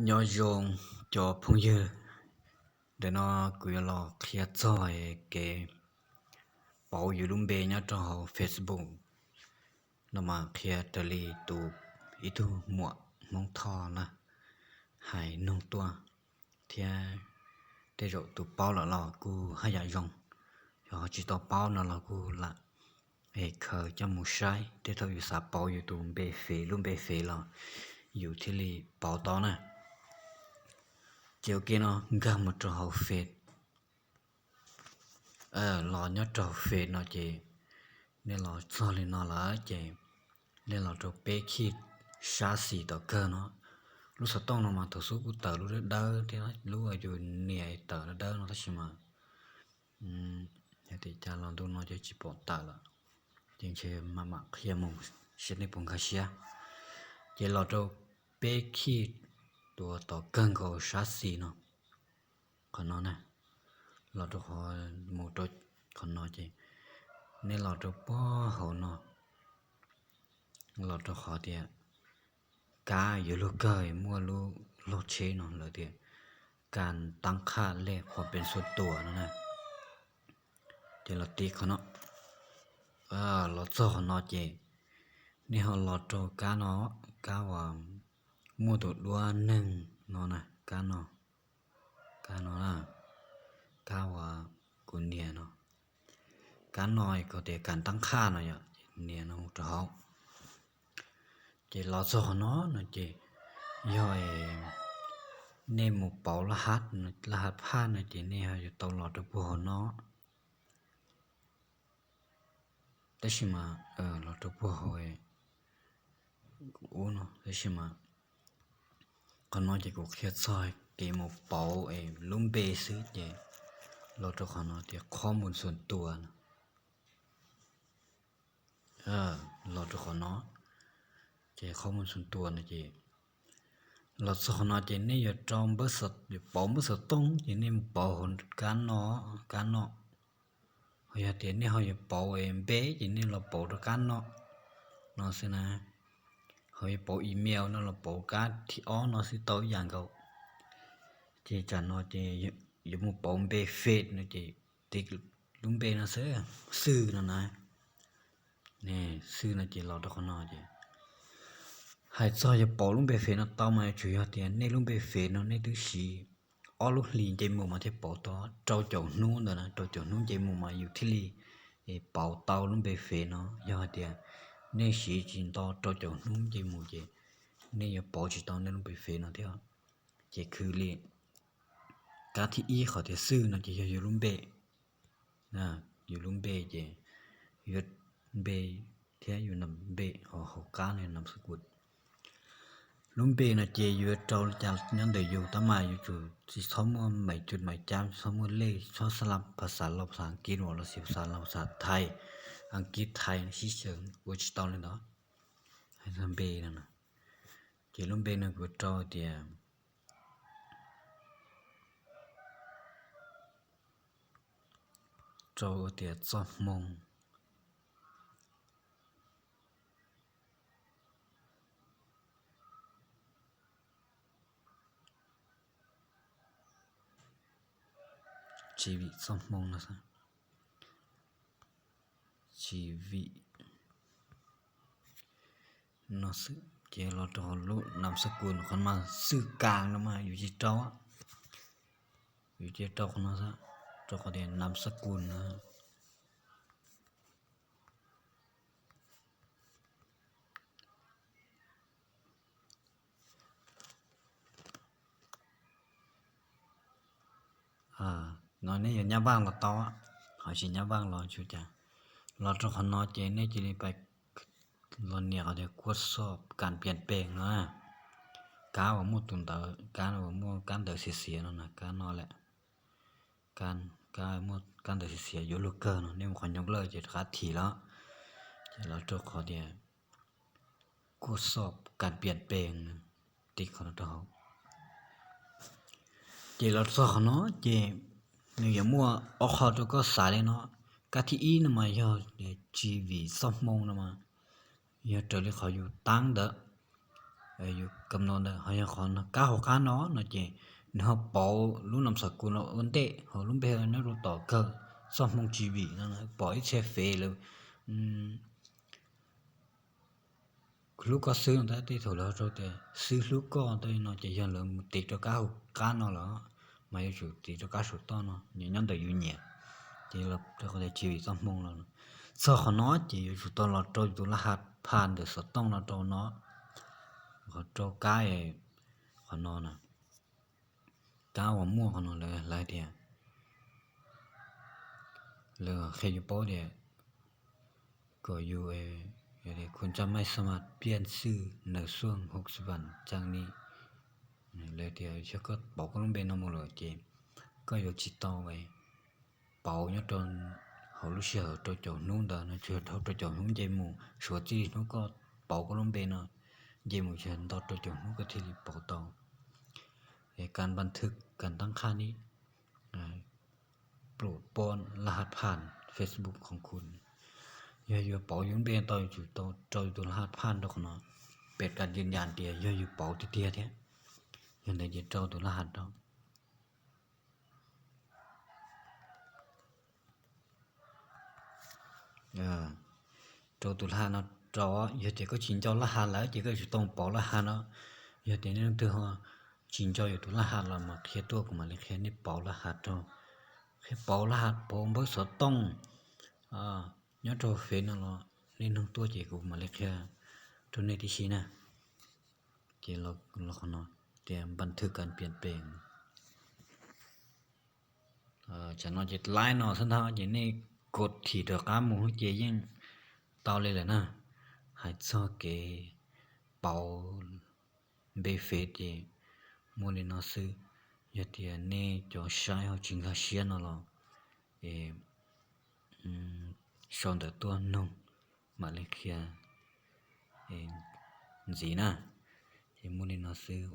Nyob zoo cov phooj ywg, ntawm no kuv yuav los qhia txog kev pauv yus lub npe nyob rau hauv Facebook no mas qhia raws li tus ib tug muam Hmoob Thoj na hais nug tuaj, thiab tej zaum tus paub lawm los kuj haj yam zoo, yog ho tsis tau paub no los kuj lam es khaws coj mus saib, tej thaum yus xav pauv yus tus npe fev, lub npe fev los yus thiaj li pauv tau na. Ces ua ke no nkag mus rau hauv Face, los nyob rau hauv Face no ces nej los txog li no lawm ces nej los rau peb khij sab xis tom kawg no. Lub xov tooj no mas thaum xub kuj tawm lub dawb dawb thiab, lub yus nias tawm dawb dawb no tab sis mas hais tias cas los ntu no ces tsis pom tawm lawm, ces ntshe mam mam qhia mus seb nej puas nkag siab. Ces los rau peb khij tuav tom kawg nkaus sab xis no, qhov no na, los rau qhov, mus rau qhov no ces nej los rau puag hauv no, los rau qhov tias kab yuav luag kawg muaj lub log tsheb no lawv tias kas tab qhaj lej qhuas pes xuas tuas no na. Ces los tiv qhov no, los txog qhov no ces nej ho los rau kab no, kab uas muaj tus duab neeg no na, kab no, kab no, kab uas kuv nias no, kab no kom tias kas tab qhaj no yom, nias no mus rau hauv. Ces los txog qhov no no ces yog nej mus pauv laj hab, laj hab phaj no ces nej ho yuav tau los rau puag hauv no. Tab sis mas los rau puag hauv ub no, tab sis mas qhov no ces kuv qhia txog kev mus pauv es lub npe xwb ces los rau qhov no tias qhob mus xuas tuas no. Los rau qhov no ces qhob mus xuas tuas no ces los txog qhov no ces nej yuav rau, yuav pauv npawb xov tooj ces nej mus pauv hauv kab no, kab no. Ho yog tias nej ho yuav pauv npe ces nej los pauv rau kab no, no xwb na. Ho yuav pauv email no los pauv kab thib ob no xwb tau ib yam nkaus. Ces tsam no ces yuav mus pauv npe Face no ces tiv lub npe no xwb, Xwj no na. Xwj no ces los rau qhov no ces hais txog yog pauv lub npe Face no tau mas yuav tsum yog tias nej lub npe Face no nej twb siv ob lub hlis nce mus mas thiaj pauv tau, rau caum hnub ntawd na, rau caum hnub nce mus mas yus thiaj li pauv tau lub npe Face no. Yog hais tias nej siv tsis nto rau caum hnub nce mus ces nej yuav pauv tsis tau nej lub npe Face no thiab. Ces khwv li, kab thib ib qhov tias Xwj no ces yog yus lub npe, yus lub npe ces yuav npe thiab yus nam npe, hauv qab no nam xab kus. Lub npe no ces yuav rau li cas nyob ntawm yus tab mas yuav tsum tsis txhob muaj maiv cus maiv cab, tsis txhob muaj lej, txhob xab laj phas xas Laus, phas xas Askiv uas los sis phas xas Laus, phas xas Thaib, Askiv, Thaib sib xyaw ua tsis tau li ntawd. Hais txog npe no, ces lub npe no kuv rau tias, rau ua tias Txoj Hmoo. Tsis Vim Txoj Hmoo no xwb. Tsis Vim no xwb. Ces los rau lub nam xab kus no, qhov no mas Xwj Kas no mas yus tsis rau, yus tsis rau qhov no xwb, rau qhov tias nam xab kus no. No nej yuav nyab vaj los tau, ho tsis nyab vaj los tsis ua cas. Los rau qhov no ces nej cia li pais los nias qhov tias Kuaj Xoj Kas Pias Pes no, kab uas muaj tus ntawv, kab uas muaj kab ntawv xiav xiav no na, kab no lawm. Kab, kab muaj kab ntawv xiav xiav yuav luag kawg no, nej mus qhov nyob lawm ces rov qab thim los, ces los rau qhov tias Kuaj Xoj Kas Pias Pes, tiv qhov no rau hauv. Ces los txog qhov no ces nws yuav muaj ob qho rau koj xaiv li no. Kab thib ib no mas yog Tsis Vim Txoj Hmoo no mas yog raws li qhov yus tab ntawd. Yus kam no ntawd ho yog qhov kab hauv qab no no ces nws ho pauv lub nom xom kus no ua ntej, ho lub npe nyob rau tom kawg, txoj hmoo G B no pom ib txhia fev lawv hlub koj xwb no tab, tej thaum lawv rau tias xwb hlub koj ntawd no ces yog lawv mus tiv rau kab hauv qab no lawm, mas yuav tsum tiv rau kab saum toj no, nyob ntawm yus nyiam, ces rau qhov tias G B txoj hmoo los. Txog qhov no ces yuav tsum tau los rau yus tus laj has phas ntawm xov tooj no rau no, qhov rau kab, qhov no na, kab uas muaj qhov no lawv hais tias, lawv qhia yus paub tias kom yus, kun tsa maij xa mas piaj xwj naws xuaj hauv xi vas tsa ni, lawv tias yog koj pauv koj lub npe no mus lawm ces koj yuav tsis tau pauv nyob rau hauv lub sij hawm rau caum hnub ntawd no, tsis yog dhau rau caum hnub nce mus, suav txij li hnub koj pauv koj lub npe no nce mus tsis yog nto rau caum hnub koj thiaj li pauv tau. Kas npas thwv kas tab qhaj ni, pum poj laj has phas Facebook khoom khu, yog yuav pauv yus npe tau yuav tsum tau rau yus tus laj has phas rau qhov no, pem kas yws yas tias yog yus pauv tiag tiag thiab, yog ntawd ces rau tus laj has rau. Rau tus laj has no rau, yog tias koj tsis nco laj has lawm ces koj yuav tsum tau pauv laj has no. Yog tias nej leej twg ho tsis nco yus tus laj has los mas qhia tuaj kuv mam li qhia nej pauv laj has rau. Qhia pauv laj has pauv npawb xov tooj nyob rau fev no los nej nug tuaj ces kuv mam li qhia rau nej tib si na. Ces los qhov no tias npas thwv kas piam pem tsam no ces laib no xwb ntag ces nej kos thim rov qab mus ces yeej tau li lawm na. Hais txog kev pauv npe fev ces muaj li no xwb. Yog tias nej cov saib ho tsis nkag siab no los es sau ntawv tuaj noog mam li qhia ntxiv na. Ces muaj li no xwb.